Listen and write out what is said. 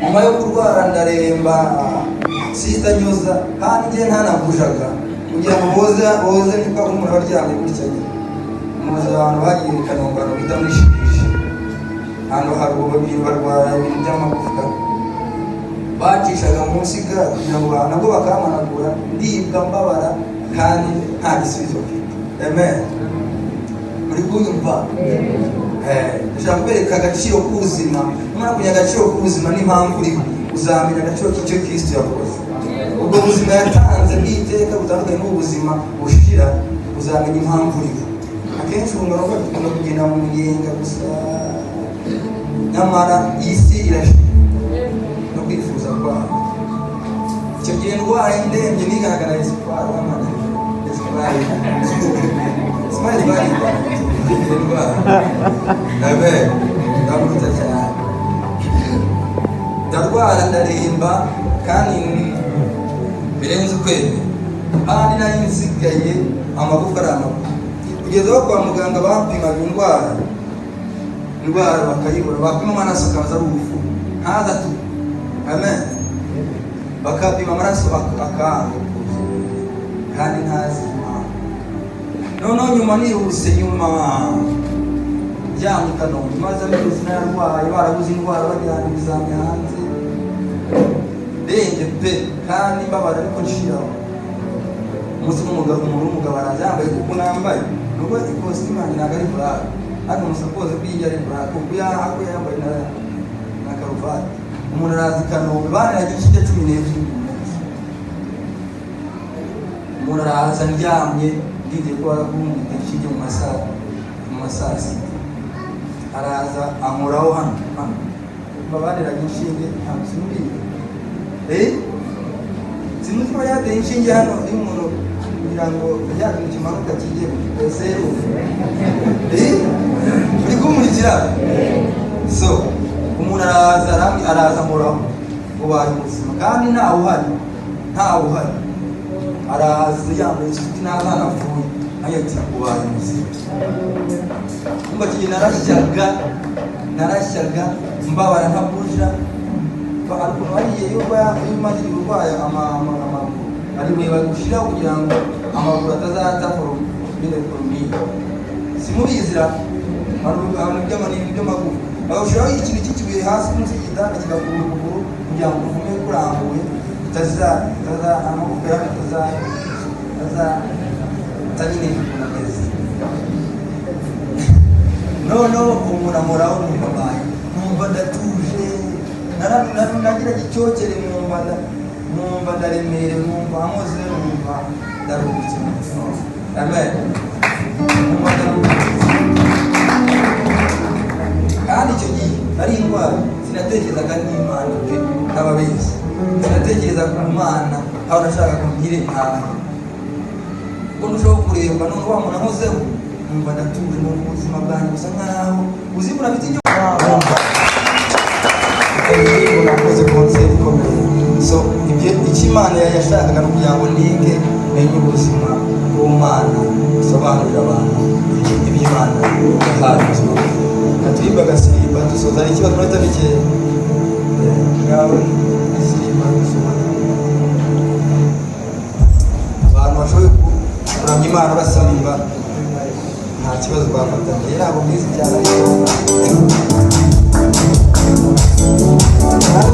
Nyuma yo kurwara ndaremba, sita nyoza kandi njye ntanagujaga kugira ngo boze boze, niko umuntu aryamye gutya nyine. Muzi abantu bagiye i Kanombe, ahantu bita muri Shirije, ahantu hari babiri barwara ibintu by'amagufwa, bacishaga munsi ga kugira ngo nabwo bakamanagura, ndibwa, mbabara kandi nta gisubizo mfite. Amen, muri kunyumva? Ndashaka kubereka agaciro k'ubuzima. Numara kumenya agaciro k'ubuzima n'impamvu uriho, uzamenya agaciro k'icyo Kristo yakoze. Ubwo buzima yatanze bw'iteka butandukanye n'ubu buzima bushira, uzamenya impamvu uriho. Akenshi urungano rwacu dukunda kugenda mu munyenga gusa, nyamara iyi si irashira no kwifuza kwayo. Icyo gihe ndwaye, ndembye, nigaragara Espoir w'Amana, Espoir, Espoir twarigana. Icyo gihe ndwara, amen, ndamuruta cyane, ndarwara, ndaremba kandi birenze ukwemera, kandi nari nsigaye amagufa ari amagufa, kugeza aho kwa muganga bapimaga indwara, indwara bakayibura, bapima amaraso akaza ari ubufu, ntaza tu. Amen, bakapima amaraso akanga kuza kandi ntazi impamvu. Noneho nyuma nihuse, nyuma njyanye i Kanombe, maze amezi nararwaye, barabuze indwara, bajyana ibizami hanze. Ndembye pe, kandi mbabara, ariko nshiraho. Umunsi umwe umugabo, umuntu w'umugabo araza yambaye kuko nambaye, nubwo ikositimu yanjye ntabwo ari black, ariko musapoze ko iyi ari black, kuko ako yambaye na karuvati. Umuntu araza i Kanombe, baniraga inshinge 12 buri munsi. Umuntu araza ndyamye, ndindiriye ko barakubita inshinge mu masaa 6. Araza ankoraho hano hano babaniraga inshinge. Ntabwo simbizi, simuzi ko yateye inshinge hano iyo umuntu kugira ngo ya kintu kimanuka kijye serumu. Uri kumurikira? So umuntu araza araza ankoraho, ubaye ubuzima, kandi ntawe uhari, ntawe uhari. Araza yambaye isuti n'abana apfuye, nawe ati: "Ubaye muzima." Umva, ati narashyaga, narashyaga, mbabara ntabuja. Hari ukuntu hariya iyo umaze igihe urwaye amaguru, hari ibuye bagushyiraho kugira ngo amaguru atazata nyine foromire. Simubizira? Hari ibintu by'amanini by'amagufa, bagushyiraho ikintu cy'ikibuye hasi munsi y'igitanda, kigakura ukuguru kugira ngo ugume kurambuye, utaza utaza amagufwa yawe ataza nyine ukuntu ameze. Noneho umuntu amoraho, numva mbaye, numva ndatuje. Nagiraga icyokere, numva ndaremerewe, numva amoze, numva ndaruhutse mu mutima. Amen. Numva ndaruhutse. Kandi icyo gihe ari indwara, sinatekerezaga n'Imana pe, n'ababizi, sinatekereza ku Mana, aho nashakaga ngo ngire ntahe, kuko ndushaho kuremba. None wa muntu ankozeho, numva ndatuje, numva ubuzima bwanjye busa nkaho ubuzima afite icyo numva. Indirimbo nakoze concert ikomeye. So ibyo icyo Imana yashakaga ni ukugira ngo nige, menye ubuzima bw'Umwana, bisobanurira abantu iby'Imana yahaye ubuzima bwe. Katurimba agasirimba dusoza. Hari ikibazo? Muri mikeya ngawe isirimba dusoza. Abantu bashoboye kuramya Imana basirimba, nta kibazo, twafatanya. Ntabwo mbizi cyane, ariko